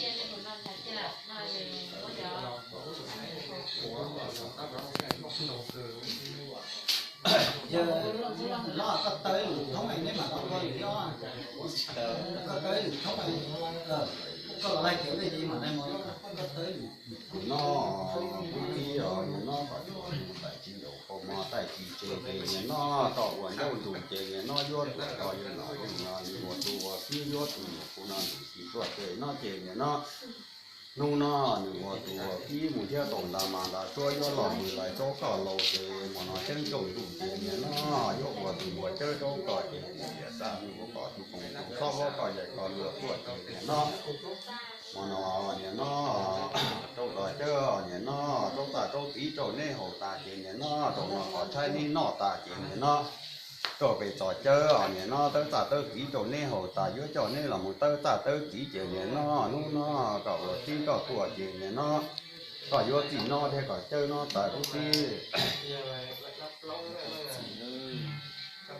Yog no koj tawb lwm thoob neb mam los ua li, koj tawb lwm thoob, koj los laij kev ua dej ces mam laij mus, koj tawb lwm. Nim no kuv tib os, nim no kom tus tais tsis nraus kau mov tais tsis tseg ces nim no koj ua ncauj ntus ces nim no yuav tuaj nrog yawg nom yawg no nws ua tus ua tib yuav tus nyuam qhuav no nws tsis tuaj ces no ces nim no hnub no nws ua tus ua tib mus thiab tau nta mas nta suab yuav los mus lais rau koj laus ces mus no ceeb tsaum ntuj ces nim no yuav ua tus ua cawb rau koj ces mus tias xaj nws ua kom tus koom tus xob ua koj yawg koj luag tuaj ces nim no mus no nim no rau koj cawb nim no rau txaj rau txiv rau neb haus tas ces nim no rau no qhov tshaib neb noj tas ces nim no rau pem txoj cawb nim no tawb txaj tawb txiv rau neb haus tas yuav coj neb los mus tawb txaj tawb txiv ces nim no hnub no koj ua tib koj tuaj ces nim no koj yuav txij no thiab koj cawb no tas kuv tib.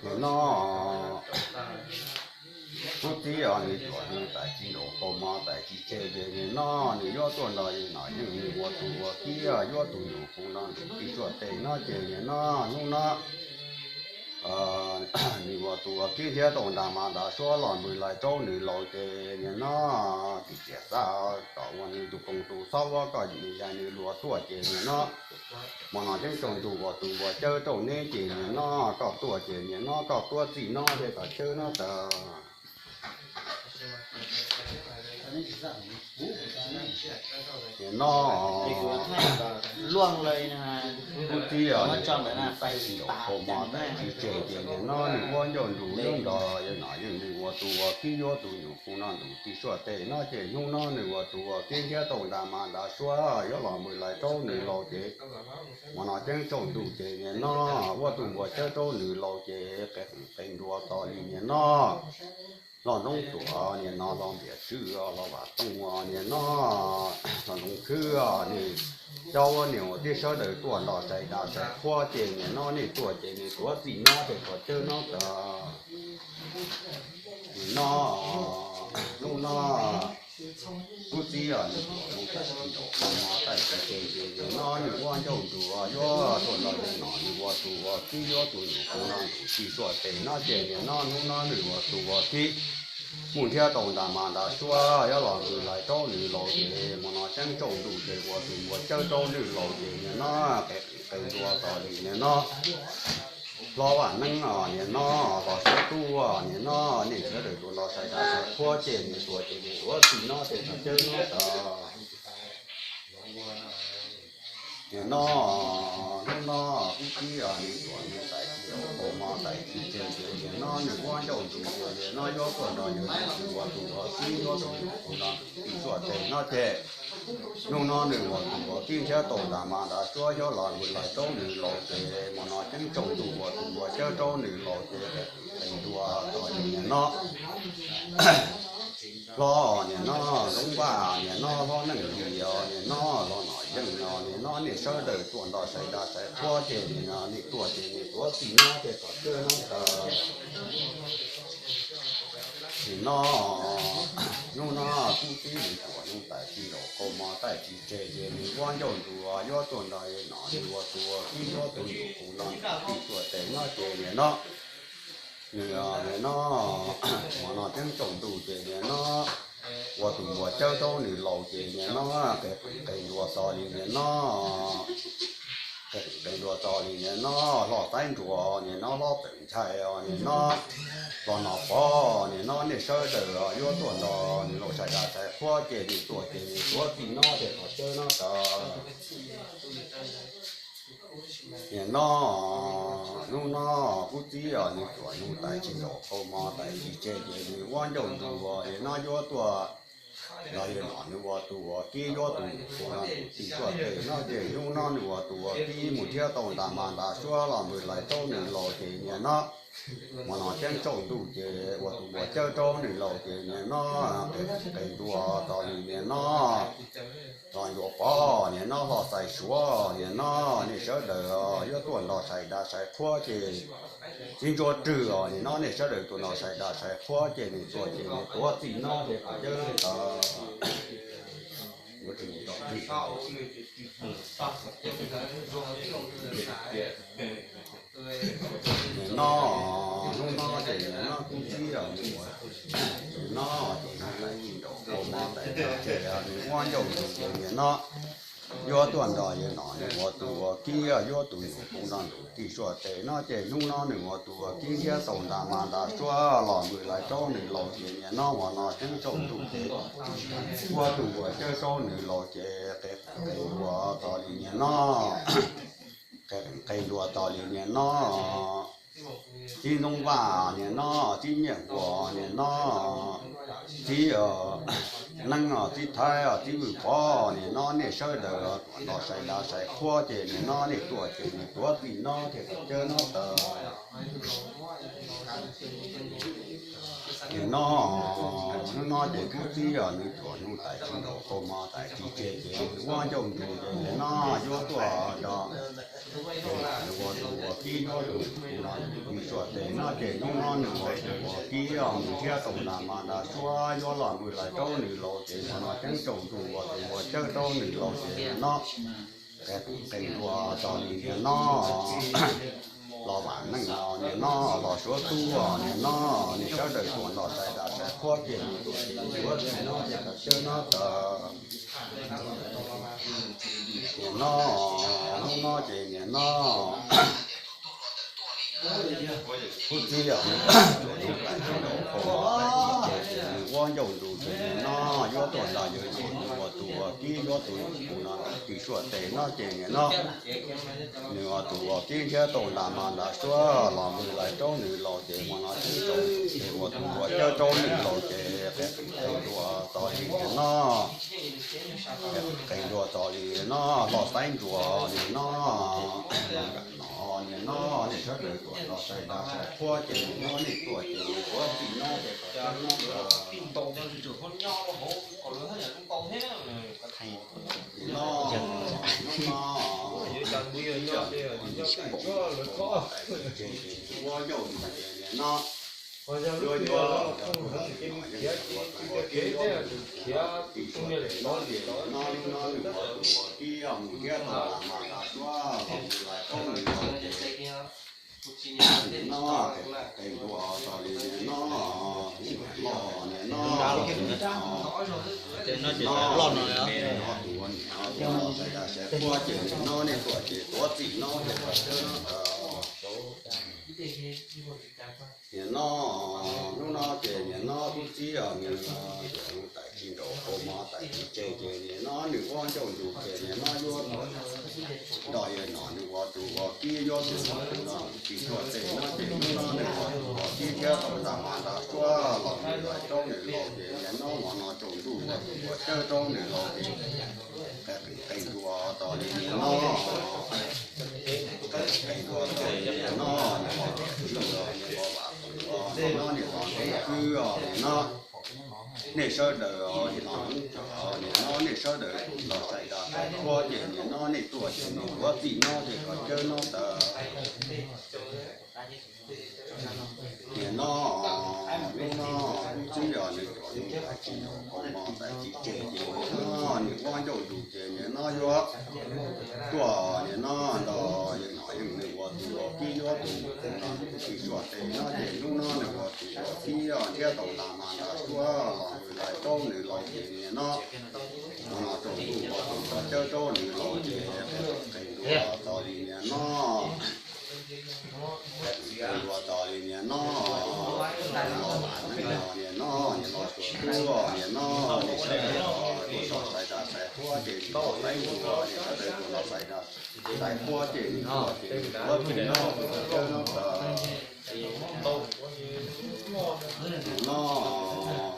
Nim no kuv tib os, nws tuam nws tais tsis nraus kau mov tais tsis tseg ces nim no nws yuav tuaj nrog yawg nom yawg nws ua tus ua tib yuav tus nyuam qhuav no nws tsis tuaj ces no ces nim no hnub no nws ua tus ua tib thiab tau nta mas nta suab los mus lais rau nws laus ces nim no tis tias xaj kom ua nws tus koom tus xob ua koj yawg nws luag tuaj ces nim no mus no ceeb tsaum ntuj ua tus ua cawb rau neb ces nim no koj tuaj ces nim no koj tuav txij no thiab koj cawb no tas. Nim no kuv tib os, nws tais tsis nraus kau mov tais tsis tseg ces nim no nws ua ncauj ntus nyob nrog yawg nom yawg nws ua tus ua tib yuav tus nyuam qhuav no nws tsis tuaj ces no ces hnub no nws ua tus ua tib thiab tau nta mas nta suab yuav los mus lais rau nws laus ces mus no ceeb tsaum ntuj ces nim no ua tus ua cawb rau nws laus ces qe qe ntua txog li nim no los ntxoov tuam nim no los npias tswb los vam tooj nim no los ntxoov khwb nws cov ua niam ua txiv sawv daws tuaj nrog sai das sai qhuab ces nim no nej tuaj ces nej tuav txij no ces koj cawb no tas. Nim no hnub no kuv tib os, nws tuam nws tais tsis nraus kau mov tais tsis tseg ces nim no nws ua ncauj ntus yuav tuaj nrog yawg nom nws ua tus ua tib yuav tus nyuam qhuav no nws tsis tuaj ces no ces nim no hnub no nws ua tus ua tib mus thiab tau nta mas nta suab yuav los mus lais rau nws laus ces mus no ceeb tsaum ntuj ces ua tus ua cawb rau nws laus ces nim no qe qe ntua txog li nim no hlob Vaj Neeb os nim no los sawv tub os nim no nej sawv daws tuaj nrog sai das sai qhuab ces nws tuaj ces nws tuav txij no ces koj cawb no tas. Nim no hnub no kuv tib os, nws tuam nws tais tsis nraus kau mov tais tsis tseg ces nim no nws ua ncauj ntus nim no yuav tuaj nrog yawg nom nws ua tus ua tib yuav tus nyuam qhuav no nws tsis tuaj ces no ces hnub no nws ua tus ua tib thiab tau nta mas nta suab yuav los mus lais rau nws laus ces mus no ceeb tsaum ntuj ua tus ua cawb rau nws laus ces qe ntua txog li nim no hlob nim no Loob Vaj nim no hlob Neej Lis os nim no hlob Nom Yeej no nim no nej sawv daws tuaj nrog sai das sai qhuab ces nim no nej tuaj ces nej tuav txij no ces koj cawb no tas. Nim no hnub no kuv tib nws tuam nws tais tsis nraus kau mov tais tsis tseg ces nws ua ncauj ntus yuav tuaj nrog yawg nom nws ua tus ua tib yuav tus nyuam qhuav no nws tsis tuaj ces no ces nim no nws nim no mus no ceeb tsaum ntuj ces nim no ua tus ua cawb rau nws laus ces nim no qe qe ntua txog li nim no qe qe ntua txog li nim no hlob Xaiv Nruas nim no hlob Txawm Nchai os nim no hlob Nom Pov nim no nej sawv daws yuav tuaj nrog nws laus sai das sai qhuab ces nws tuaj ces nws tuav txij no ces koj cawb no tas. Nim no hnub no kuv tib os, nws tuam nws tais tsis nraus kau mov tais tsis tseg ces nws ua ncauj ntus nim no yuav tuaj nrog yawg nom nws ua tus ua tib yuav tus nyuam qhuav no nws tsis tuaj ces no ces hnub no nws ua tus ua tib mus thiab tau nta mas nta suab los mus lais rau nws laus ces nim no mus no ceeb tsaum ntuj ces ua tus ua cawb rau nws laus ces nim no qe ntua txog li nim no hlob Ncuav Pov nim no hlob Xaiv Suav nim no nej sawv daws yuav tuaj nrog sai das sai qhuab ces txiv ntsuab rwg os nim no nej sawv daws tuaj nrog sai das sai qhuab ces nws tuaj ces nws tuav txij no ces koj cawb tas. Nim no, hnub no ces nim no kuv txib os, nim no tus no tais tsis nraum kua mov tais tsis tseg, nws ua ncauj ntus ces nim no yuav tuaj nrog yawg nom nws ua tus ua kib, yuav tus nyuam qhuav nrog nraum tij suav tes no ces hnub no nws ua tus ua kib nrhiav tau nta mas nta suav los nws lais raub nws laus ces nim no ua no ceeb tsaus ntuj ces ua tus ua cawb raub nws laus ces qe qe ntua txog li nim no, qe qe ntua txog li nim no. Txib Ntxoov Vaj nim no, txib Nyiaj Huas nim no, txib Neeb, txib Thaib, txib Vwj Pov nim no nej sawv daws tuaj nrog sai dav sai qhuab ces nim no nej tuaj ces nws tuav txij no thiaj tau cawb no tawm. Nim no, hnub no ces kuv txib os, nws tuaj hnub tais tsis nraum kua mov tais tsis tseg ces nws ua ncauj ntus ces nim no yuav tuaj nrog nws ua tus ua kib yuav tus no, nws suav tes no ces hnub no nws ua tus ua kib os, nws nrhiav tau nta mas nta suav yuav los nws lais raub nws laus ces ua no ceeb tsaus ntuj ua tus ua cawb raub nws laus ces nim no qe qe ntua txog li nim no, los Vam Neej os nim no, los Suav Tub os nim no, nej sawv daws tuaj nrog sai dav sai qhuab ces nws tuaj ces nws tuav txij no thiaj tau cawb no tawm. Nim no, hnub no ces nim no kuv txib os, nws tuaj hnub tais tsis nraum kua mov tais tsis tseg ces nws ua ncauj ntus ces nim no yuav tuaj nrog yawg nom nws ua tus ua kib yuav tus nyuam qhuav nrog nraum tij suav tes no ces nim no nws ua tus ua kib nrhiav tau nta mas nta suav los nws lais raub nws laus ces ua no ceeb tsaus ntuj ces ua tus ua cawb raub nws laus ces qe qe ntua txog li nim no, qe ntua txog li nim no, los Xaiv Ntsuag nim no, no nim no nej sawv daws tuaj nrog sai dav sai qhuab ces nim no nej tuaj ces nws tuav txij no ces kom cawb no tawm. Nim no, hnub no, ua ncauj ntus ces nim no yuav yuav, ua tus ua kib yuav tus ua kib yuav tus tij suav tes no ces nim no hnub no nws ua tus ua kib mus nrhiav tau nta mas nta suav los nws lais raub nws laus ces nim no qe ntua txog li nim no, los nim no, no tus ua niam tus ua no sai dav sai qhuab ces nim no nej tuaj ces tuav txij no ces kom cawb no tawm. Nim no, hnub no ces nim no kuv txib os, nws tuaj hnub tais tsis nraum kua mov tais tsis tseg ces nim no nws ua ncauj ntus ces nim no yuav nrog yawg nom nws ua tus ua kib yuav tus no tsis tuaj tej no ces hnub no nws ua tus ua kib thiab tau nta mas nta suav los nws lais raub nws laus ces nim no ua no tsaus ntuj ua tus ua cawb raub nws laus ces qe qe ntua txog li nim no, qe ntua txog li nim no, nim no nim no nim no nim no nej sawv daws nim no, nim no nej sawv daws los sai dav sai qhuab ces nim no nej tuaj ces nws tuav txij no ces kom cawb no tawm. Nim no, hnub no kuv txib os, nws tuaj hnub tais tsis nraum kua mov tais tsis tseg ces nim no nws ua ncauj ntus ces nim no yuav tuaj nim no nrog yawg nom yawg nws ua tus ua kib yuav tus mus tus no tus tij suav tes no ces hnub no nws ua tus ua kib os nrhiav tau nta mas nta suav los nws lais raub nws laus ces nim no ua no tsaus ntuj ua tus ua cawb raub nws laus ces qe ntua txog li nim no, qe ntua txog li nim no, los Vam Neej os nim no, nim no Suav Tub os nim no, nej sawv daws tuaj nrog sai dav sai qhuab ces nws tuaj Xaiv Ntsuag, nej sawv daws tuaj nrog sai dav sai qhuab ces nws tuaj ces nws tuav txij no ces kom cawb no tawm. Nim no,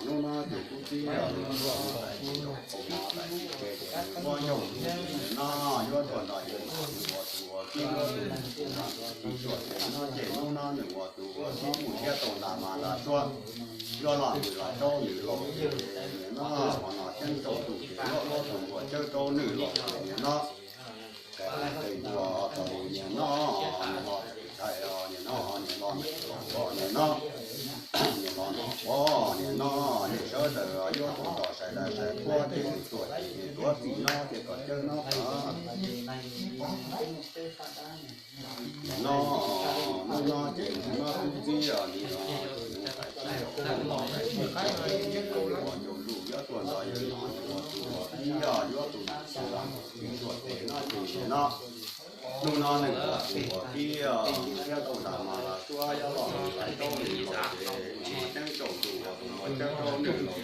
hnub no ces kuv txib os, nws tuaj hnub tais tsis nraum kua mov tais tsis tseg ces nws ua ncauj ntus ces nim no yuav tuaj nrog yawg nom nws ua tus ua kib yuav tus mus tus no tus tij suav tes no ces hnub no nws ua tus ua kib mus nrhiav tau nta mas nta suav yuav los nws lais raub nws laus ces nim no ua no ceeb tsaus ntuj ces yuav ua tus ua cawb raub nws laus ces nim no qe qe ntua txog li nim no, nim no tais nim no, nim no nim no Nim no nej sawv daws yuav tuaj nrog sai das sai qhuab ces nws tuaj ces nws tuav txim no ces kom cawb no. Nim no, hnub no ces hnub no kuv txiv os, nim no tus nus hais tsis tau, tus nus hais tsis tau, tus nus uas ncaus lus yuav tuaj nrog yawg no, tus uas kib yog yuav tus nus xwb, tsis tuaj ces no ces nim no, hnub no nws ua tus uas kib thiab tau nram mas los suab yuav los mus lais rau nws los ces nim no ceeb rau tus uas tus uas cawb rau nws los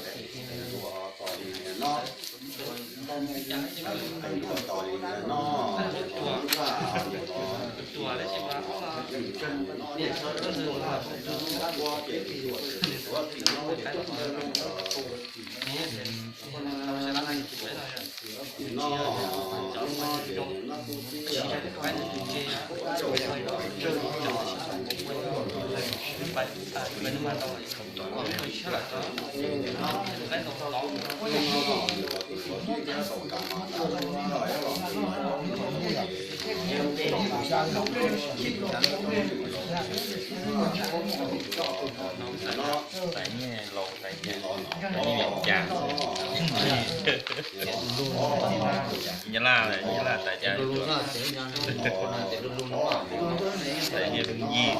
ces ua tos li nim no. Ua tos li nim no, nim no lub vaj nim no, yeej tseem nim no nej sawv daws tuaj los mus lais rau nws los ces nws tuaj ces nws tuav txim no ces kom cawb no. Nim no, hnub no ces nim no kuv txiv os, nim no, nim no, tais nyiaj laus tais nyiaj viv cas, Nyab Laj, Nyab Laj tais cas, tais nyiaj yim.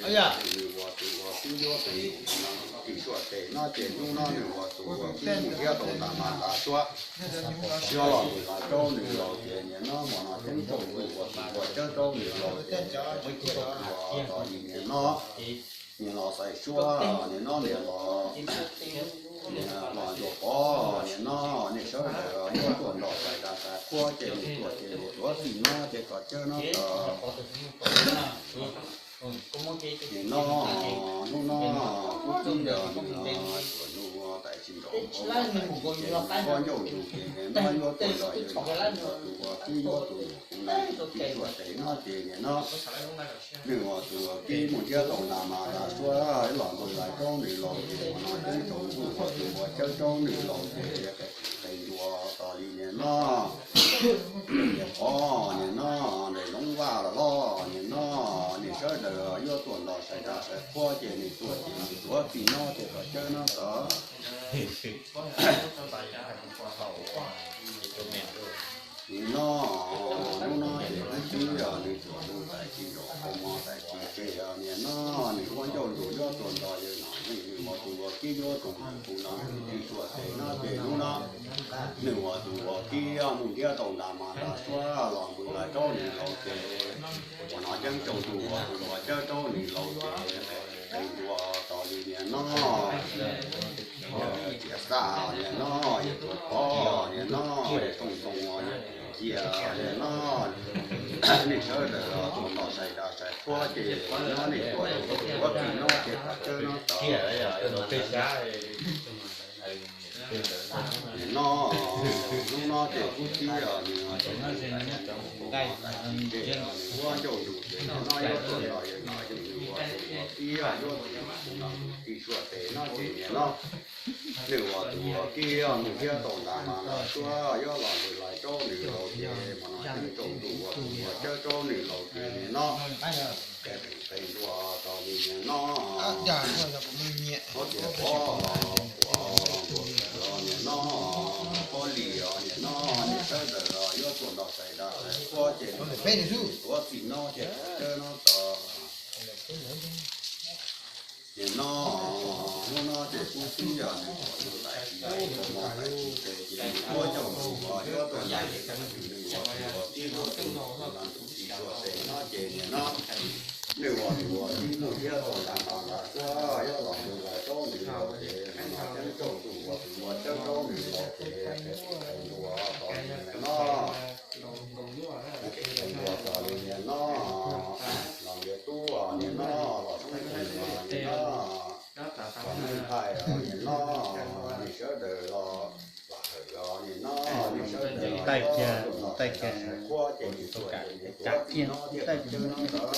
Ua tus uas kib yuav tus nus no ces hnub no nws ua tus uas kib mus thiab tau nram mas los suab yuav los mus lais rau nws los ces nim no hmo no ceeb rau tus uas tus uas cawb rau nws los ces ua tos li nim no, nim los xaiv suab nim no nim los, nim los ntsuas pov nim no nej sawv daws yuav tuaj nrog sai das sai qhuab ces nws tuaj ces nws tuav txim no ces kom cawb no tod. Nim no, hnub no, kuv txiv yog nws tuam nus tais tsis nrog nws tais tsis ces nws ua ncauj ntus ces nws no yuav tuaj nrog yawg no ua tus uas kib yuav tus nus kuv no kib suav tes no ces nim no nws ua tus uas kib mus thiab tau nram mas los suab los mus lais rau nws los ces ua no ceeb rau tus uas tus uas cawb rau nws los ces qe tus qe ntua tos li nim no. Nim qhov nim no nres loob vaj los los nim no nej sawv daws yuav tuaj nrog sai das sai qhuab ces nws tuaj ces nws tuav txim no ces kom cawb no tod. Nim no, hnub no ces kuv txiv yog nws tuam nus tais tsis nrog nws tais tsis ces nim no nws ua ncauj ntus yuav tuaj nrog yawg no yeej nws ua tus uas kib yuav tus nus kuv no kib suav tes no ces hnub no nws ua tus uas kib mus thiab tau nram mas los suab los mus lais rau nws los ces ua no ceeb rau tus uas tus uas cawb rau nws los ces qe ntua tos li nim no. Txiav xaj nim no, yawg tuam pov nim no, yawg tooj ntoo, yawg cia nim no, nej sawv daws los tuaj nrog sai das sai qhuab ces nim no nej tuaj tuav txim no ces kom cawb no tod. Nim no, hnub no ces kuv txiv yog nws tais tsis ces nws ua ncauj ntus ces nim no yuav tuaj nrog yawg no yeej nws ua tus uas kib yuav tus nus kuv no kib suav tes no ces nim no nws ua tus uas kib mus thiab tau nram mas los suab yuav los mus lais rau nws los ces ua no ceeb rau tus uas tus uas cawb rau nws los ces nim no qe tus qe ntua tos li nim no. Ob tias pov, pov, nim no, pov li os nim no, nej sawv daws yuav tuaj nrog sai das sai qhuab ces nws tuav txim no ces kom cawb no tod. Nim no, hnub no ces kuv txiv yog nws tuam nus tais tsis nrog nws tais tsis ces nws ua ncauj ntus yuav tuaj nrog yawg no ces nws ua tus uas kib yuav tus nus kuv no kib suav tes no ces nim no nws ua tus uas kib mus thiab tau nram mas los suab yuav los mus lais rau nws los ces nim no ceeb rau tus uas tus uas cawb rau nws los ces qe tus qe ntua tos li nim no. Qe tus qe ntua tos li nim no. Los ntiav tub nim no, los soob tus nim no, los neej thaij nim no, nej sawv daws los, los hawm nim no, nej sawv daws los tuaj nrog sai das sai qhuab ces nws tuaj ces nws tuav txim no thiaj kom cawb no tod.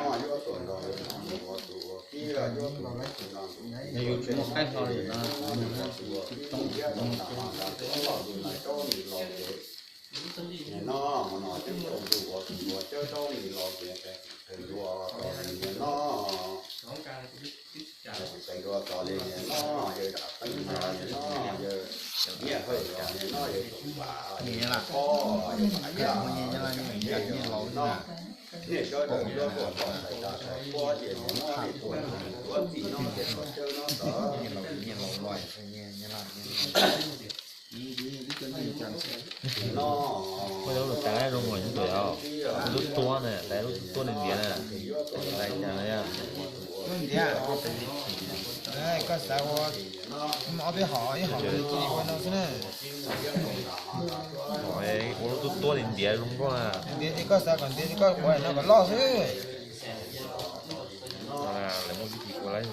no yuav tuaj nrog yawg nom nws ua tus ua kib, yuav tus ua kib no tus ua kib, yawg nom nws ua tus ua kib, yawg tau nag mas nrad tuaj los nws lais rau nws los ces nim no mus no ces tau tus ua tus ua cawb rau nws los ces qe ntua txog li nim no. Qe ntua txog li nim no, yawg dam teeb los nim no, yawg nyiaj hawj los nim no, yawg tus vam nim no, yawg vam yaj nim no, niaj sawv daws yuav tuaj nrog thais tas thais puab ces nim no nej tuaj nrog kuv ua txij no ces tuaj cawb no tod. Koj yuav lus tas zoo nkaus nyob ntawm os, lub tuab tuab ne, lub tuab tuab ntiav ntiav na. Koj xav ua ob peb hom, ib hom nws cia li ua no xwb na. Ua lub tuab tuab ntiav ntiav zoo nkauj na. Ntiav ces koj xav kom ntiav ces koj quav daim no kom loj xwb. Lawv muaj vib thi ua lawm.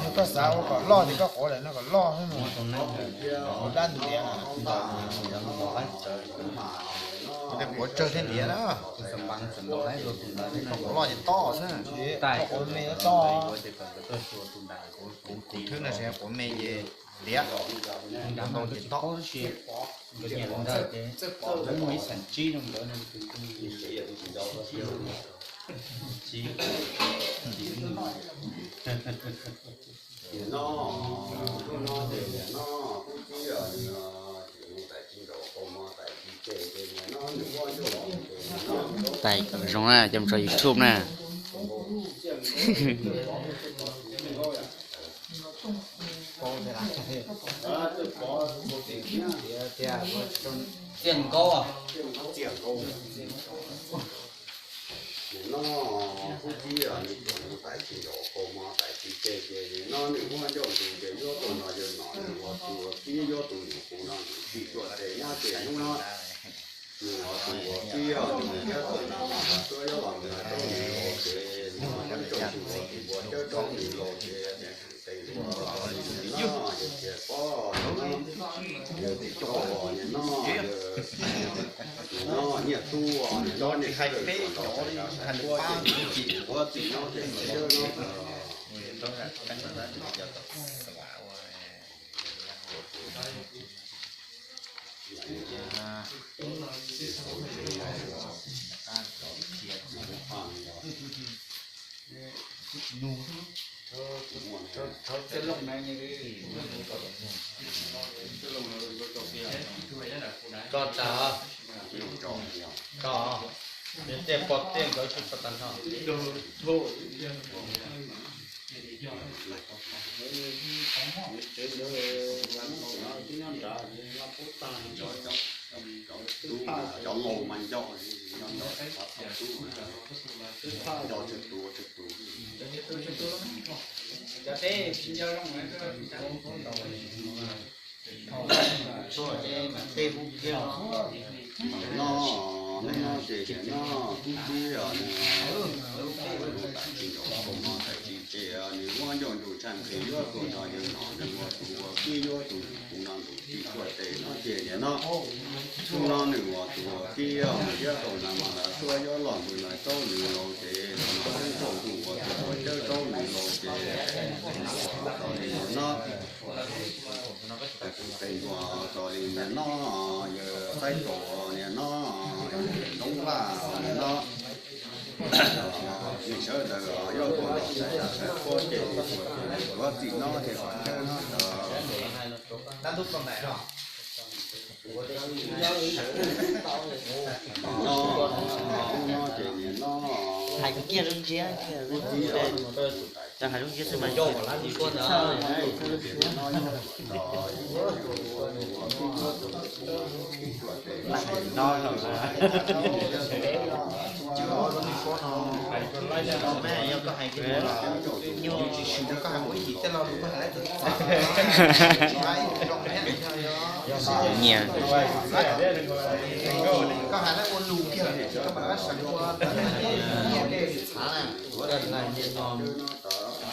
Yog koj xav ua kom loj ces koj quav daim no kom loj xwb mas. Kuv dab ntiav, kuv quav tsawg thiaj ntiav na. Koj quav loj ces toj xwb. Koj quav me toj. Kuv thwb no ces quav me ces ntiav, ntau ces toj. Tais kom zoo na, coj mus tso YouTube na. Txiaj nkaub. Nim no kub tib nws tuam nws tais tsis ncaus qau hmo tais tsis tseg ces nim no nws muab ncauj ntus ces yuav tuaj nrog yawg nom nws ua tus ua kib, yuav tus nus hu no nws tsis tuaj tes nyob ces hnub no nws ua tus ua kib os, nws thiab tuaj nrog mas mas tuaj yuav los nws rau nws los ces nws muab ncauj ntus ua tus ua cawb rau nws los ces tes ua li nim no yawg tias pob nim no yawg tsis tau nim no yawg nim no nyiaj tub nim no nej sawv daws tuaj nrog tais tas tais puab ces nws tsis ua txij no ces nws cawb no. Tso tas, tso, tej pog tej nkawd tsis tau tag nrho. Cov laus mas nco, nco, nco, nco tsawg tus, tsawg tus. Cov teb tsis nco zoo. Nim no, nim no ces nim no kub tib os, nws tais tsis ncaus qau hmo tais tsis tseg, nws muab ncauj ntus tshaj nqhis yuav tuaj nrog yawg nom nws ua tus ua kib, yuav tus nus hu no nws tsis tuaj tes no ces nim no hnub no nws ua tus ua kib os, nws thiab tau na mas na tuaj yuav los nws na rau nws los ces los no ncauj ntus ua tus ua cawb rau nws los ces tau li nim no. Tes ntua tau li nim no, yawg saib tau nim no, yawg Ntxoov Vaj nim no, nej sawv daws yuav tuaj nrog tais tas tais puab ces tuaj ces yuav txij no ces kom cawb no. No, no ces nim no, hais kiag zoo ntsia, hais zoo ntsia xwb mas. Yog koj hais kiag los, nyuj tsis swm, koj hais mus ib chim tej lo lus koj hais lawm. Nyiam. Koj hais lawm ua lus kiag, koj mam li sawv ua, nyiam txhav na.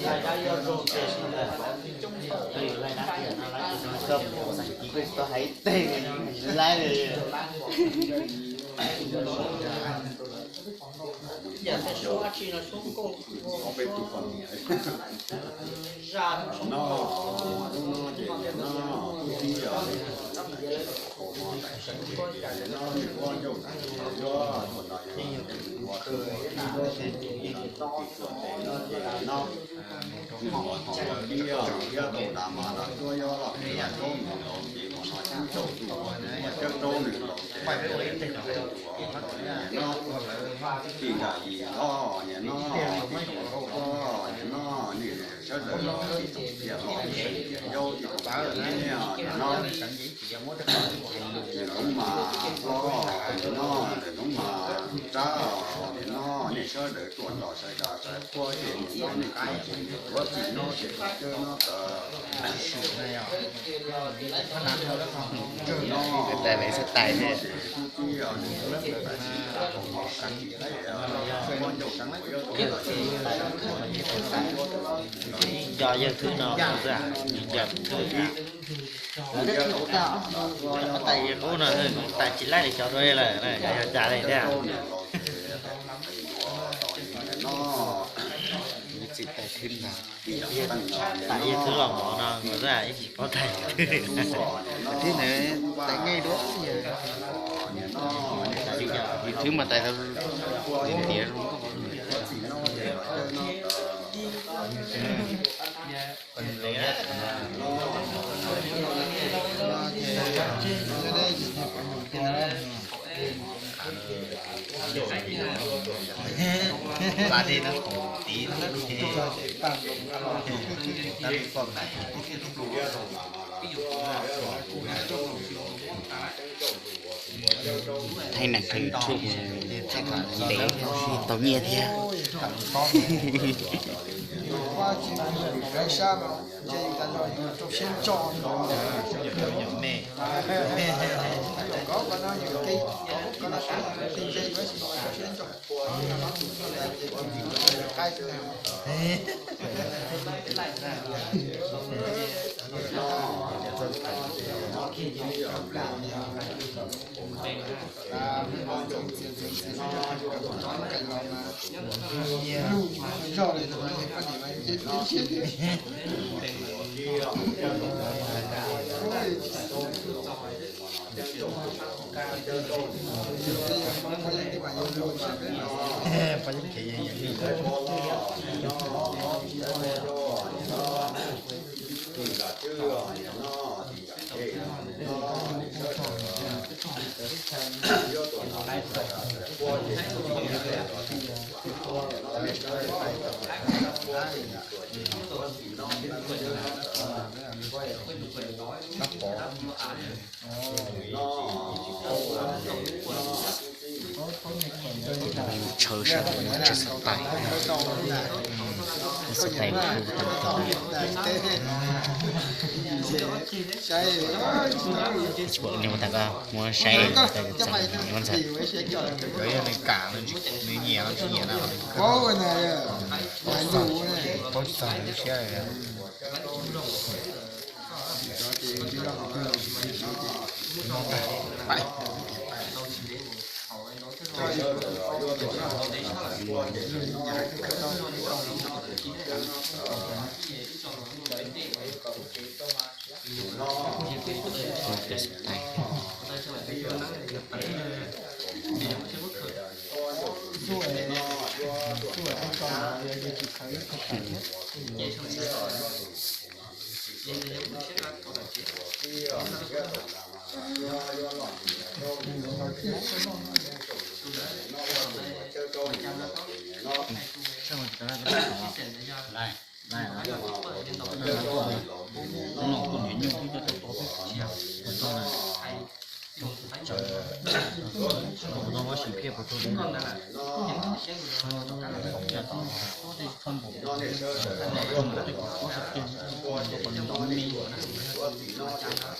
Ntawm tej suab dab tsi no suab nkauj, suab zaj no, lub no ces no, lub tib yog no, ncauj no, no, mus ua thaum ntawd thiab, thiab tau nrad mas los tuaj yob los kev yam zaub nws laus ces mus no cab tau tus uas cab zaub nws laus ces no, tij nram yim los niam no, tij toom nkauj los niam no, nej sawv daws los tij toom tiam los tij toom tiam yaub tij toom tiam nyiaj niam no. Ntawm no mas hlob, ntawm no mas rab, ntawm no nej sawv daws tuaj nrog sawv daws sawv qhuab ces nim no nej tuaj ces nws tuav txim no ces tuaj cawb no tawm no. Tais lawv xav tais thiab. Nco yawg thwb no xwb, nco thwb. Tais yawg qub no tais tsis laij li cov dua lawm, yog cas li thiab. Txim tais thwb ntag. Tais yawg thwb los mov no xwb, ib tsis paub tais thwb. Thwb ntawd tais nqaij dua. Tais thwb mas tais tiav tiav. Thaij neeg YouTube ntev tau nyiaj thiab. Tshawb sab tod tsis xav tais, xav tais hu tau tod. Tsis pom nws tas koj muab saib tas txeev nws muab ntxhais. Nws kam, nws nyiam los tsis nyiam na. Paub tsis txog nws lub siab li.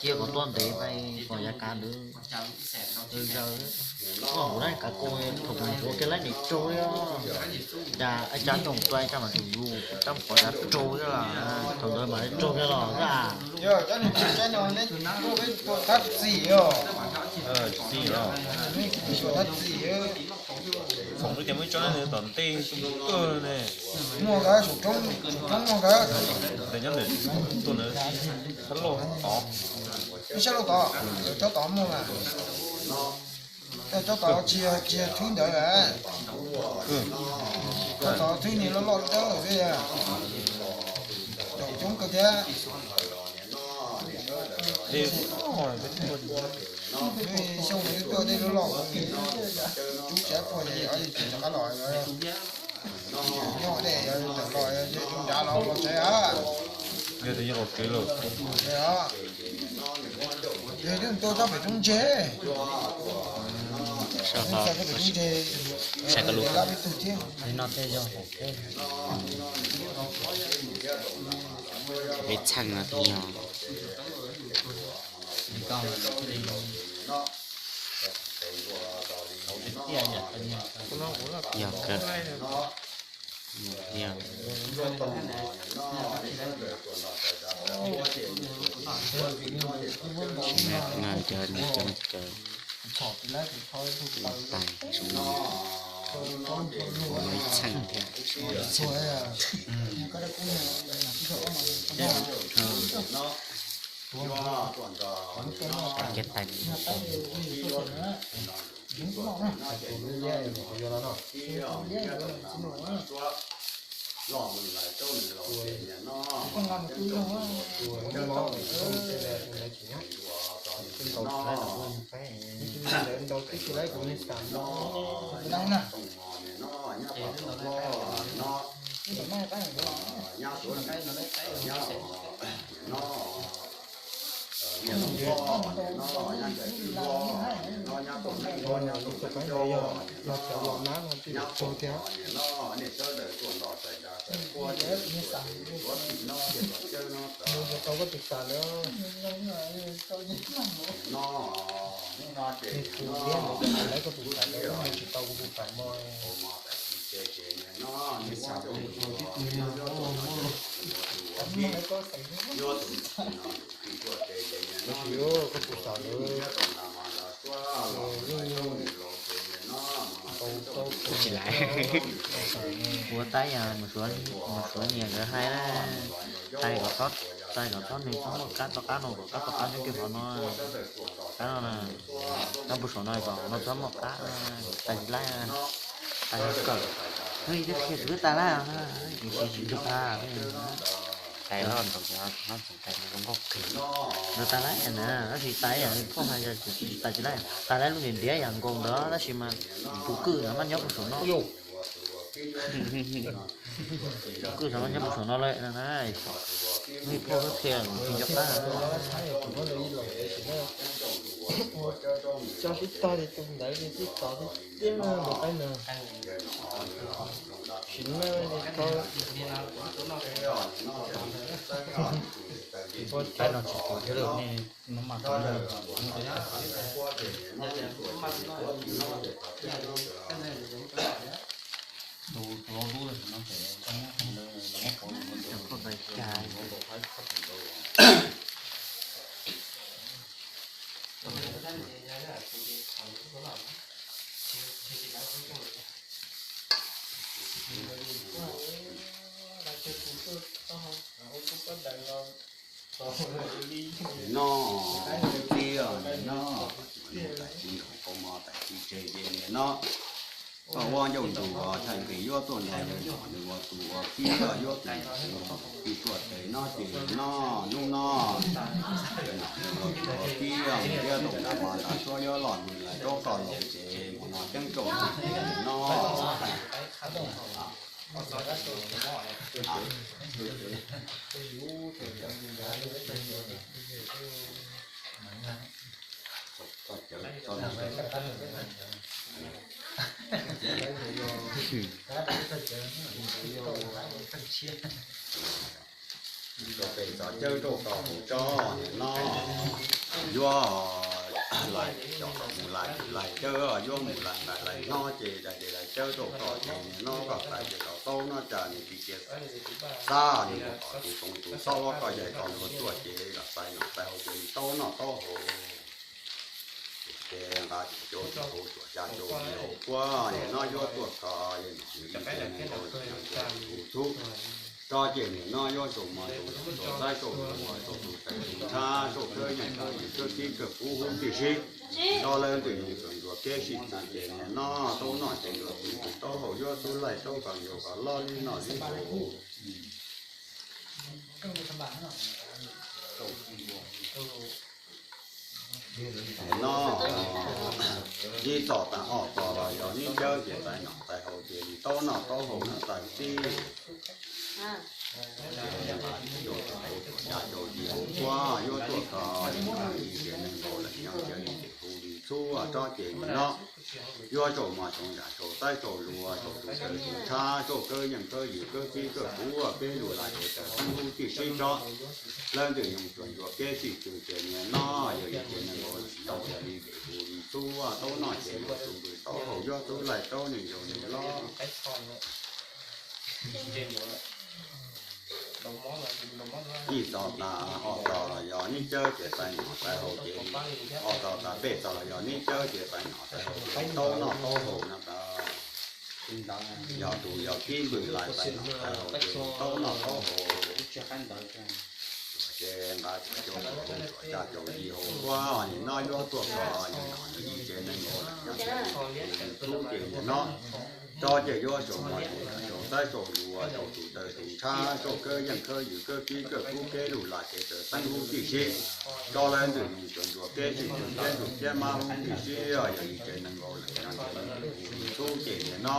Cia kom tuaj ntev pais kom yav kav ntawd zaws. Koj hauv lawm kav ko thaum mus ntsuav kiag lawm niam raug li. Cas ib cov ntoos tua ib cov mas tus yus coj mus pov cav raug thiab los thaum ntawd mas raug thiab los a. Yog cov niag tsis saib no neb tua thab txim os. Tsis txim os. Neb tua thab txim. Foom li tias muaj ib tsob nyob tom ntej tuaj ne. Muaj nkawd saum roob, saum roob muaj nkawd. Ntawm nyob ntawm tuaj ntawd thab loj tod. Ib sab loj tod, cov tod muaj mas. Cov tod tsis yog, tsis yog thwb ntawd. Cov tod thwb niag loj loj dawb xwb. Daum coob kawg thiab. Xyoo no twb tuaj tej loj loj, tsub tsav puag ces rov qab los. Nyob dej tawm los, nrad los los tsev a. Yog tias yog los tsev lawm. Yog twb tua tau pem roob ntseg. Tua tau pem roob ntseg, lab ib tug thiab. No tej yog peb txheej no tej yog, yog kawg. Yog, no cov, no cov, tais, ib txheej thiab, ib txheej. Kiag tais. Mus yuav tau koj tus xav lawm. Tus liab ntawd mus lawv koj tus xav lawm, mus tsis tau kuv tus xav mog. Koj tus xav lawm. Tsis laiv. Ua tab yam mus suav, mus suav niam nkawd hais na, hais kom txhob, hais kom txhob nws txhob muaj kab toj qab no, kom kab toj qab nyob kiag qhov no, kab no na, kab puag saum no kom no txhob muaj kab, tas tsis laiv, tas tsis kawm. Hnub ib twb qhia tsis tas laiv, tsis tsis tsis tas, tais loj ntxoov, tais zoo nkauj kawg. Ntawd tas laiv na, tab sis tas ib yam li phauj hais, tas tsis laiv, tas laiv lub ntiav ntiav yam nkaus ntawd tab sis mas tus kwj maj nyob puag saum no. Tus kwj maj nyob puag saum no lawm na. Hnub ib phauj qhia tsis nco qab. Cov sib tog li tus ntawd li tib tod li tiag tus qaib no. Sim neej li tod. Ua tsaib no tsis pom thiab lawm ne. Noj, tib no, tais tsis nrog koj mov tais tsis tseg ces niam no, koj ua ncauj ntsuag thaij nqis yuav tuaj nrog yawg nom nws ua tus ua tib, koj yuav tus ua tib tuaj tes no ces no, hnub no yawg nom nws ua tus ua tib thiab tus nram mas nram suab yuav loj nws lawm rau koj los ces mus no ceeb tsaum ces niam no. Peb txoj cawb rau koj hauv tsob niam no, yuav lais cov mus lais lais cawb, yuav mus lais nqaim lais nyob ces daim des lais cawb rau koj ces niam no koj xav ces tau taub no cas nws tsis cia xab nws mus tom tus toov tus taub koj yaig koj luag tuaj ces los xaiv nom xaiv hauv ces li taub noj taub haus. Ces nqa tus cauv tus hauv tsuas xya caum yim hauv kuab niam no yuav tuaj koj yawg nom nws ib tsev neeg nkaus lawm tus txhub. Tsob ces niam no yuav saum mos saum saum saib saum luas saum tus taws tus nrhab saum kawb yeej kawb yws kawb kib kawg kub huv tib si. Tsob lawv ntxwg nyoog tsuas ntsuas keb sij txwv ces niam no taub noj ces ntsuas tus taub haus yuav tub laij taub koj ncaus koj lob li noj li haus. Niam no, ib txoj tas ob txoj los yog neb cawb ces xaiv nom xaiv haus ces li taub noj taub haus no tawm tib. Ces nqa tus cauv tus hauv tsuas xya caum yim hauv kuab yuav tuaj koj yawg nom nws ib tsev neeg nkaus lawm nyob cia li tes hu li txhub tsob ces niam no yuav saum mos saum yam saum saib saum luas saum tus taws tus nrhab saum kawb yeej kawb yws kawb kib kawg kub peb lug lais ces taws xeeb huv tib si tsob. Lawv ntxwg nyoog tsuas ntsuas keb sij txwv ces niam no yawg ib tsev neeg nkaus lawm nyob cia li tes hu li txhub taub noj ces yuav tus ntws taub haus yuav tub laij taub nws ncaus nws lob. Ib txoj tas ob txoj los yog neb cawb ces xaiv nom xaiv haus ces li, ob txoj tas peb txoj los yog neb cawb ces xaiv nom xaiv haus ces li taub noj taub haus no tas. Yog tus yog kib npws lais xaiv nom xaiv haus ces li taub noj taub haus. Ces nqa tus cauv tus hauv tsuas xya caum yim hauv kuab niam no yuav tuaj koj yawg nom nws ib tsev neeg nkaus lawm nyob cia li tes hu li txhub ces niam no tsob ces yuav saum mos saum yam saum saib saum luas saum tus taws tus nrhab saum kawb yeej kawb yws kawg kib kawg kub peb lug lais ces taws xeeb huv tib si. Tsob lawv ntxwg nyoog tsuas ntsuas keb sij txwv keb ntsuas keb mab huv tib si, yawg ib tsev neeg nkaus lawm nyob cia li tes hu li txhub ces niam no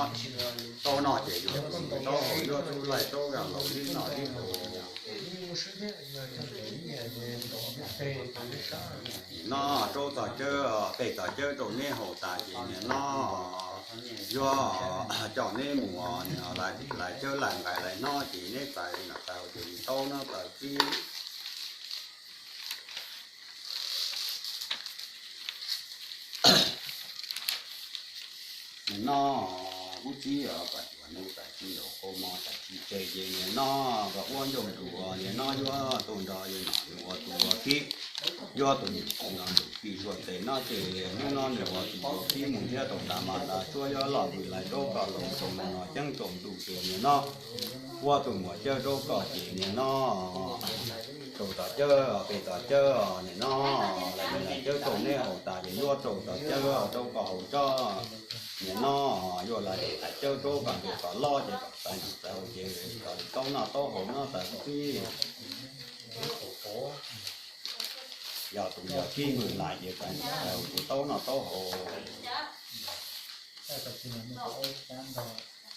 taub noj ces yuav tus ntws taub haus yuav tub laij taub koj laus li noj li haus. Niam no rau txoj cawb peb txoj cawb rau neb haus tas ces niam no yuav coj neb mus lais cawb lais nqaim lais nyob ces neb xaiv nom xaiv haus ces li taub noj tawm tib. Niam no, kuv txiv os, koj tsuas hnub tais tsis nraus koj mov tais tsis tseg ces niam no koj ua ncauj ntsuag niam no yuav tuaj nrog yawg nom nws ua tus ua kib, yuav tus niam tais no nws tij suav tes no ces hnub no nws ua tus ua kib mus nrhiav tau nram mas nram suab yuav loj nws lais rau koj los tau no ceeb tsaum ntuj ces niam no ua tus muam cawb rau koj ces niam no rau txoj cawb peb txoj cawb niam no lais cawb rau neb haus tas ces yuav rau txoj cawb rau koj haus tsob. Niam no yuav lais cawb rau koj ncaus koj lob ces koj xaiv nom xaiv haus ces koj li taub noj taub haus no tawm tib. Yog tus yog kib npws lais ces xaiv nom xaiv haus ces taub noj taub haus.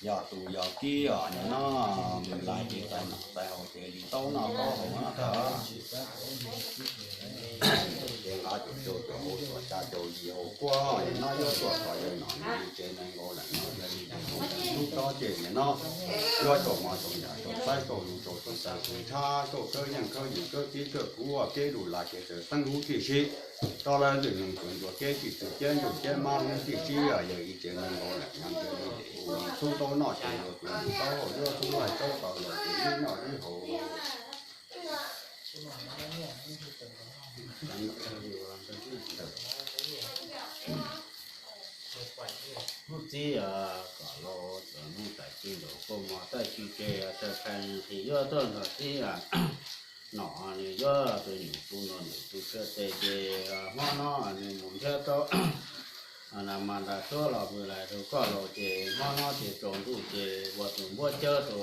Yog tus yog kib os niam no npws lais ces xaiv nom xaiv haus ces li taub noj taub haus no tawm. Ces nqa tus cauv tus hauv tsuas xya caum yim hauv kuab niam no yuav tuaj koj yawg nom nws ib tsev neeg nkaus lawm nyob cia li tes hu li txhub tsob ces niam no yuav saum mos saum yam saum saib saum lus saum tus taws tus nrhab saum kawb yeej kawb yws kawb kib kawg kub peb lug lais ces taws xeeb huv tib si. Tsob lawv ntxwg nyoog tsuas ntsuas keb sij txwv keb ntsuas keb mab huv tib si, yawg ib tsev neeg nkaus lawm nyob cia li tes hu li txhub taub noj ces yuav tus ntws taub haus yuav tub laij taub koj laus ces li noj li haus. Kuv txiv, koj laus txawm hnub tais Tij nraug kua muag tab sis ces tawg khees qis yuav tuaj nrog txib nom, nws yuav tus nyuam tus nraug nws tus txhia tes ces hmo no nws mus nrhiav tau mas nram suab los mus lais rau koj laus ces hmo no ces tsaus ntuj ces ua tus npuab cawb rau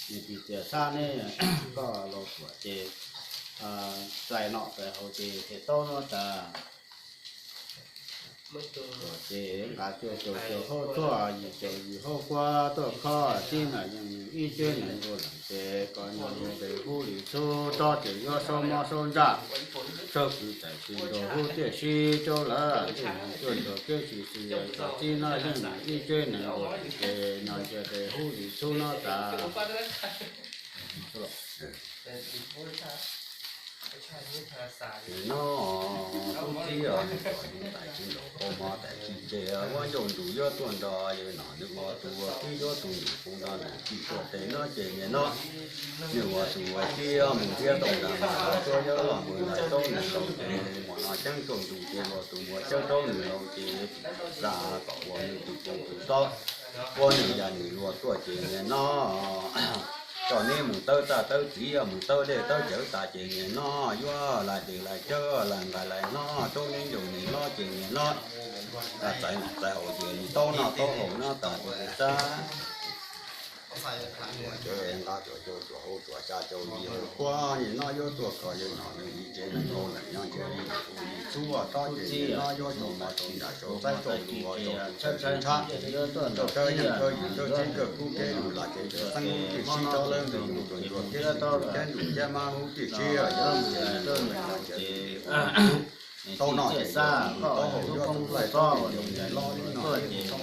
nws tis tias xab neb koj laus tuam ces txais nom txais haus ces them taub no tas. Ces nqa cuaj caum cuaj hauv tshuaj, yim caum yim hauv kuab tuaj khob txib na yeej ib tsev neeg nkaus leej ces kom nyob nce hub li txhub tsob ces yuav saub mob saub ntsaj, saub kwv txais tsis nkaus hub tiaj sib rau lawm. Cuaj caum cuaj tsis xis kom txib no yeej ib tsev neeg nkaus leej ces nyob nce hub li txhub no tas. Nim no tub txib os, tais tsis nraug kua muag tais tsis ces muab ncauj ntus yuav tuaj nrog yawg nom nws ua tus ua tib yuav tus nyuam tus nraug nws tsis tuaj tes no ces nim no nws ua tus ua tib mus nrhiav tau nram mas suab yuav los mus lais taub nws laus ces hmo no ceeb tsaus ntuj ces ua tus muab cawb taub nws laus ces xa kom ua nws tus tus tus tob, ua nws yam nws luag tuaj ces nim no tso neb mus tawb txaj tawb txiv, mus tawb dej tawb cawv tas ces nim no yuav lais dej lais cawv lais nqaij lais hnob rau neb ncaus nws hlob ces nim no txais nom txais haus ces nws taub noj taub haus no tas ces xab ces nqa cuaj caum cuaj hauv tshuaj xya caum yim hauv kuab nim no yuav tuaj kho yawg nom nws ib tsev neeg nkaus leej nyob nce li txhub tsob ces nim no yuav tsaus mo tsaus nram tsaus txaib tsaus lus tsaus tus txhawb tsis ntshav, tsaus tawb yeej khawb yus txawb txib kawg kub kev lus lam ces tsaus xeeb hub tiaj sib rau lawv ntxwg mus tsuas ntsuas kev sib tus cab nruj cab mab hub tiaj sib yog mus ces taub noj ces taub haus yuav tus laij tsob ces yus niam hlob li no.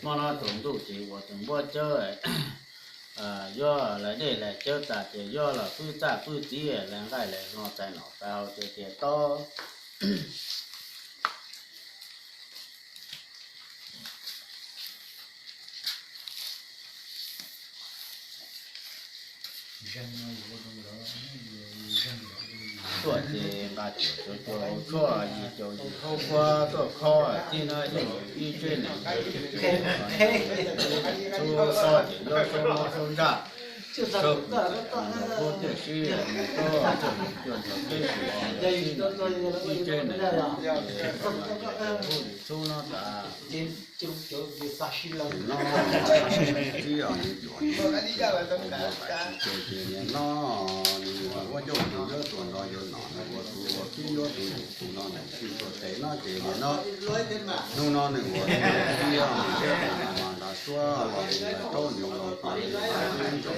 Hmo no tsaus ntuj ces ua tus npuab cawb, yuav lais dej lais cawv tas ces yuav los pwb txaj pwb txiv lais nqaij lais hnob txais nom txais haus ces tias taub. Tuaj ces nqa cuaj caum cuaj hauv tshuaj, yim caum yim hauv kuab tuaj khob txib no yeej ib tsev neeg nkaus leej ces txhub tsob ces yuav saub mob saub ntsaj, saub kwv txais tsis nkaus hub tiaj sib mus taub cuaj tus cuaj tus teb sis txib no ib tsev neeg nkaus leej ces hub li txhub no tas. Nim no tsis ces nim no nws ua ncauj ntus yuav tuaj nrog yawg nom nws ua tus ua tib yuav tus nyuam tus nraug nws tsis tuaj tes no ces nim no hnub no nws ua tus ua tib nws thiab tus nraug mas nram suab los mus lais taub nws laus ces nws ua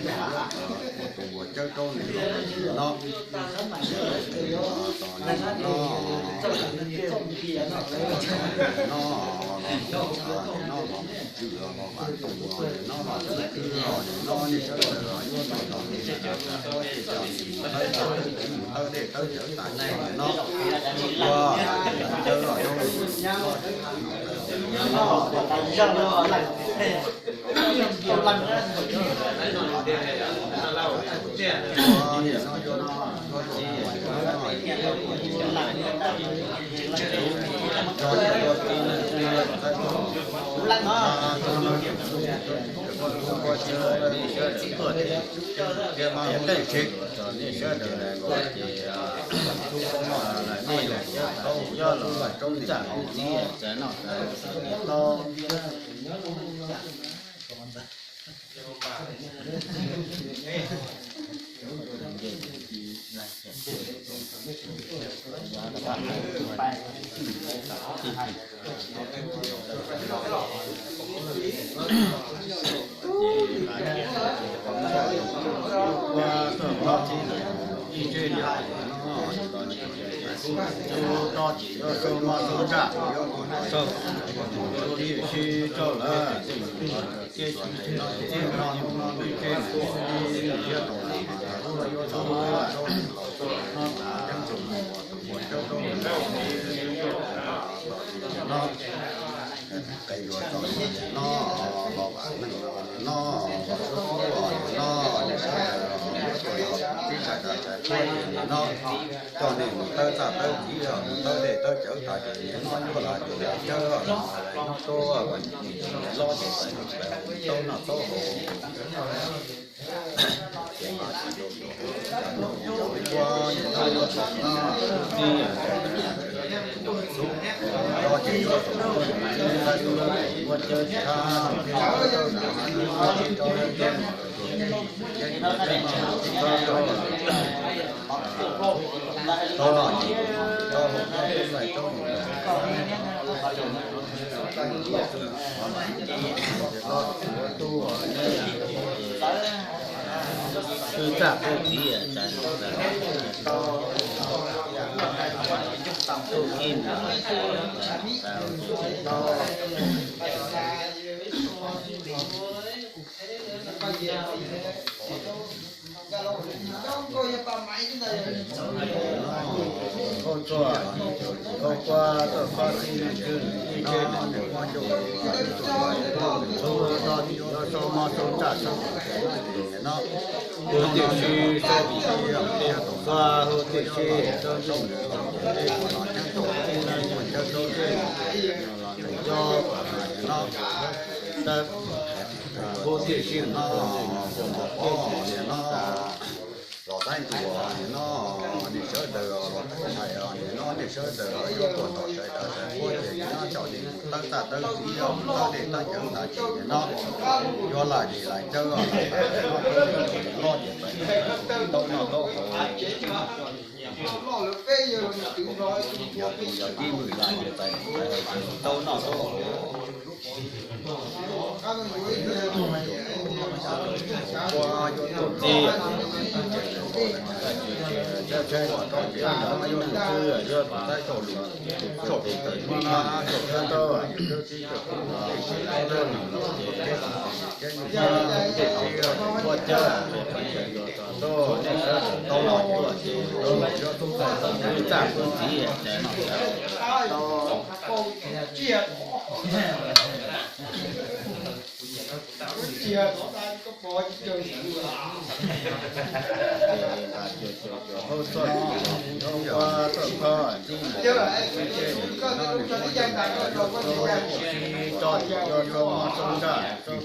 tus ua cawb taub nws laus ces nim no tos nws no no los mus tshwm los los vam toog los nim no los tus twg los nim no nej sawv daws los yuav tau los mus txhua txhua txhua ces tau mus tawb txaj tawb txiv mus tawb dej tawb cawv tas ces nim no yuav tawb los yuav mus txhua txhua no Qe luag txog nim no, los vam meej no nim no, los sub nim no, nej sawv daws los tib txhais tes txhais puab ces nim no coj nej mus tawb txaj tawb txiv, mus tawb dej tawb cawv tas ces nim no yuav lam ces lam cawb, lam tuaj, nim no ces txais taub noj taub haus. Kwv txaj kwv txiv tas, tub kib mus, khaub txuj, khaub kuab tuaj khob txhib neej tswb ib tse neeg, tub tub so mob tub txaj tub no, hu tiam sis, hu tiam sis, hu tiam sis no, no, los saib ntuas nim no, nej sawv daws los txhais nim no, nej sawv daws yuav tuaj tom sawv daws puab ces nim no coj nej mus tawb txaj tawb txiv, tawb dej tawb cawv tas ces nim no yuav laj ces lam cawb, loj ces txais taub noj taub haus, yog tus yog tib hwj laj ces txais taub noj taub haus. Ua yuav tuaj txij, yuav tus txwj, yuav tus taib tau lus, txhoj tus tawm tub nab txhoj tub nab, ua cawv, tau nej sawv daws tau los ua ces tau los yuav tub txaj tub txiv ces no, no, no, nej sawv daws tuaj los txais tas txais puab ces nim no coj nej mus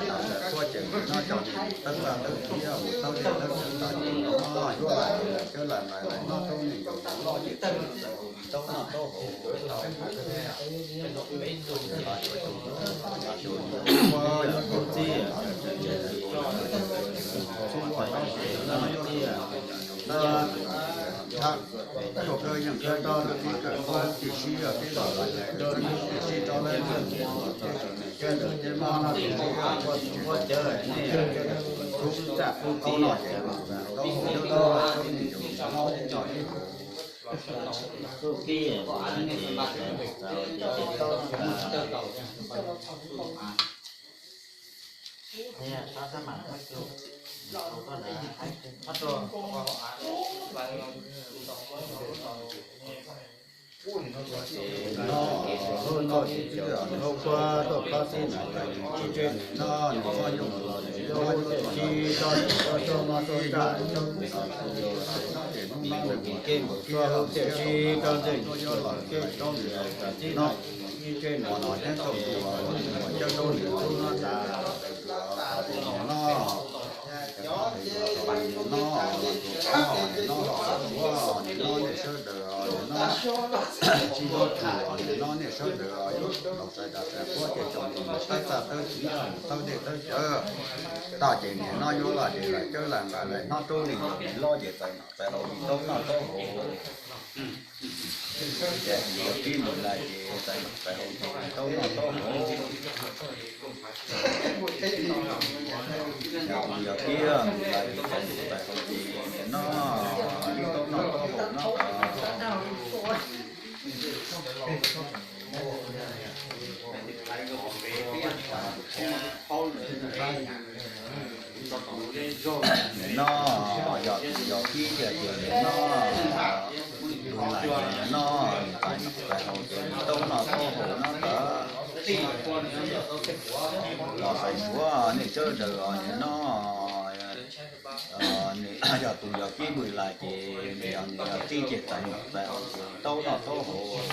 tawb txaj tawb txiv, mus tawb dej tawb cawv tas ces nim no yuav laj ces lam cawb, lam nais lam noj taub noj ces tau noj taub haus. Ua yuav tuaj txij, txhua kawg yeej kawg tau lawm, tib kawm tib sib, tib los tib sib tau lawm, tib kawm tib mob no tib sib, ua cawv nej tub txaj tub txiv no ces tau tub tub tub tub tub no, hauv no ces cov hauv kuab tuaj khob txhib no, ib tse no, no, yuav hu tiam sis tso tso tso mob tso txaj, ces hnub no ces mus kej mus txhua hu tiam sis tso ntxees mus kej tso ntxees tas txib no, ib tse no no ces coj mus cawb tau nim no tas no. No, no, no, nej sawv daws no, tsis yuav txhua no nej sawv daws yuav los txais tas txais puab ces coj mus tawb txaj tawb txiv, tawb dej tawb cawv tas ces nim no yuav laj ces lam cawb lam nqaim lam noj taub noj ces txais noj txais haus ces tau noj taub haus. Yog tib mus laj ces txais noj txais haus ces tau noj taub haus. Yog tib mus laj ces txais noj txais haus ces nim no tau noj taub haus no. Nim no yog tus yog kib tiag ces nim no tus lais ces nim no nws txais noj txais haus ces nws taub noj taub haus no ntawd. Los xaiv suav nej sawv daws os, nim no nws yog tus yog kib npws lais ces nws yog nws yog kib ces txais noj txais haus ces taub noj taub haus.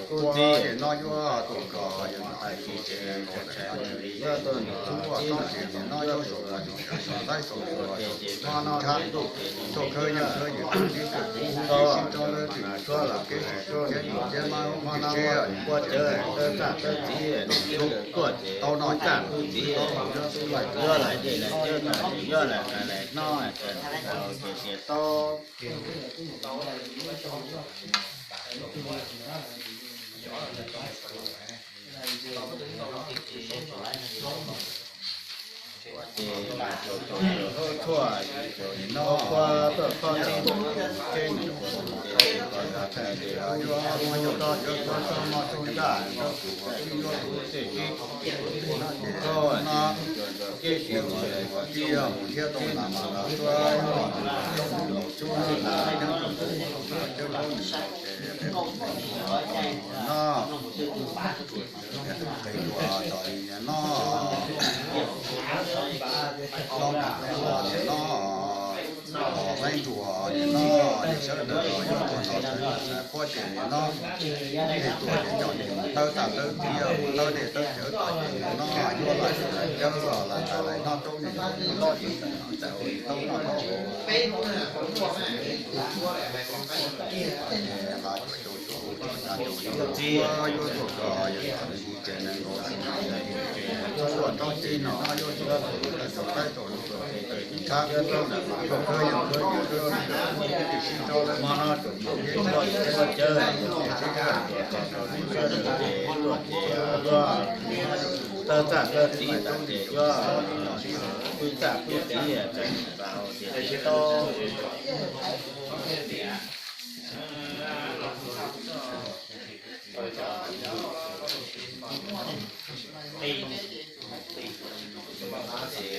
Kuv txiv no yuav tus kom yog tais kis ces yog tus nws tub txib no ces nim no yuav tus kom yog tais saib tus kom yog tus tshab, tus khawb yeej khawb yeej tus tib kawm kuv hu tib sib rau lawv tsis mus suab los kev sim txuj kev sim txiaj mas hu tib sib kuj cawv tawb txaj tawb txiv tus tub tuaj ces tau noj txaj kuj txiv yuav lais dej lais cawb tag ces yuav lais lais noj ces tias tau. Ces tus hlub tshua no tuaj txog tib tus teb nws tus ces kom yog thaij tias yuav muaj yuav tau yuav tau txoj moj txoj ntsaj rau tus uas tib yuav tus txij tib tus no ces tau no ces tib si tus uas tib yog mus thiab tau na mas los tuaj los tub los cub los cawb cawb nws ces no qe tus tod li no, hlob nram ua li no, los faib ntuas li no, ces sawv daws los yuav tuaj los sawv daws xav quab ces li no, ces tuaj ces coj li mus tawb txaj tawb txiv mus tawb dej tawb cawv tod ces li no yuav los sawv daws cawb los lam tas lais noj roob li no li no ces txais ua li tau noj roob. Ces hla cuam caum cuam caum caum yuav txog yuav txog txog yog yog li ces nees nkaum xwm li ces tuaj rau txij no yuav txog txog tau saib tau lub txoj kev tawm tshab yuav tau ntawm mas koj khawb yeej khawb yeej khawb sib rau lawm mas no tseem mus thiab tuaj thiab cawb ces sib rau tuaj txog rau lub sawb daws ces tuaj ces yuav tawb txaj tawb txiv tas ces yuav pw txaj pw txiv tseem tau tias tsis tau. Ces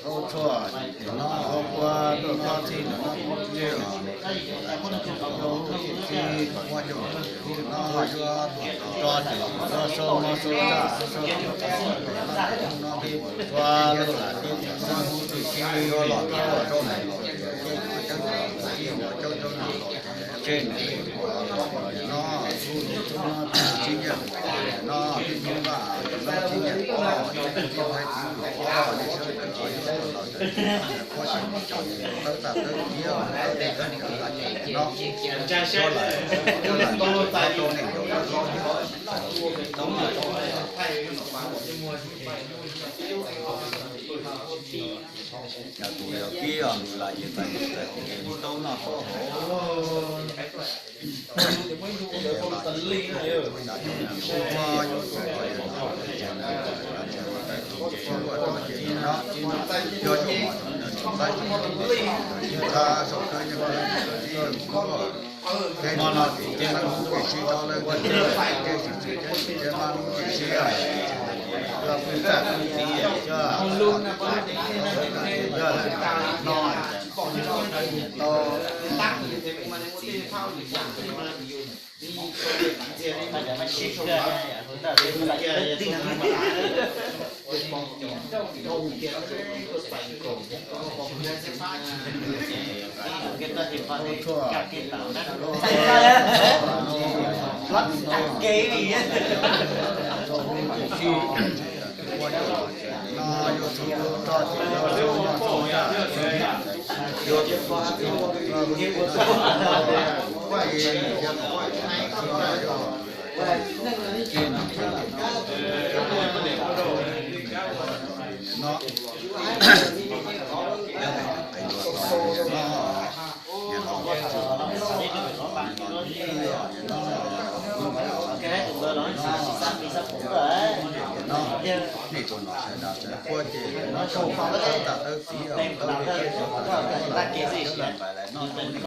hlub tshua ces no hauv kua tuaj txog txij no kuv tsis os, txij txij kom muab coj no yuav tso ces yuav sau no sau txaj sau no txua lub lam teb txua hnub tib si yuav los txua rau nws los ces cawb cawb cawb cawb cawb no los ces tseg nws no, tsis nyiam no tib hnub vaj no tsis nyiam no tib hnub vaj tib hnub vaj nej sawv daws yuav los tawm tawb txaj tawb txiv tawb dej tawb cawv no, yuav lais yuav lais tau nej yuav tau tau yog tus yog kib os, mus lais ces txais mus txais haus ces li tau noj tau haus. Nej tus nom sawv daws sawv quab ces no tau txaj tawb txiv tau txaj tawb txiv lawm npais lais noj rau nej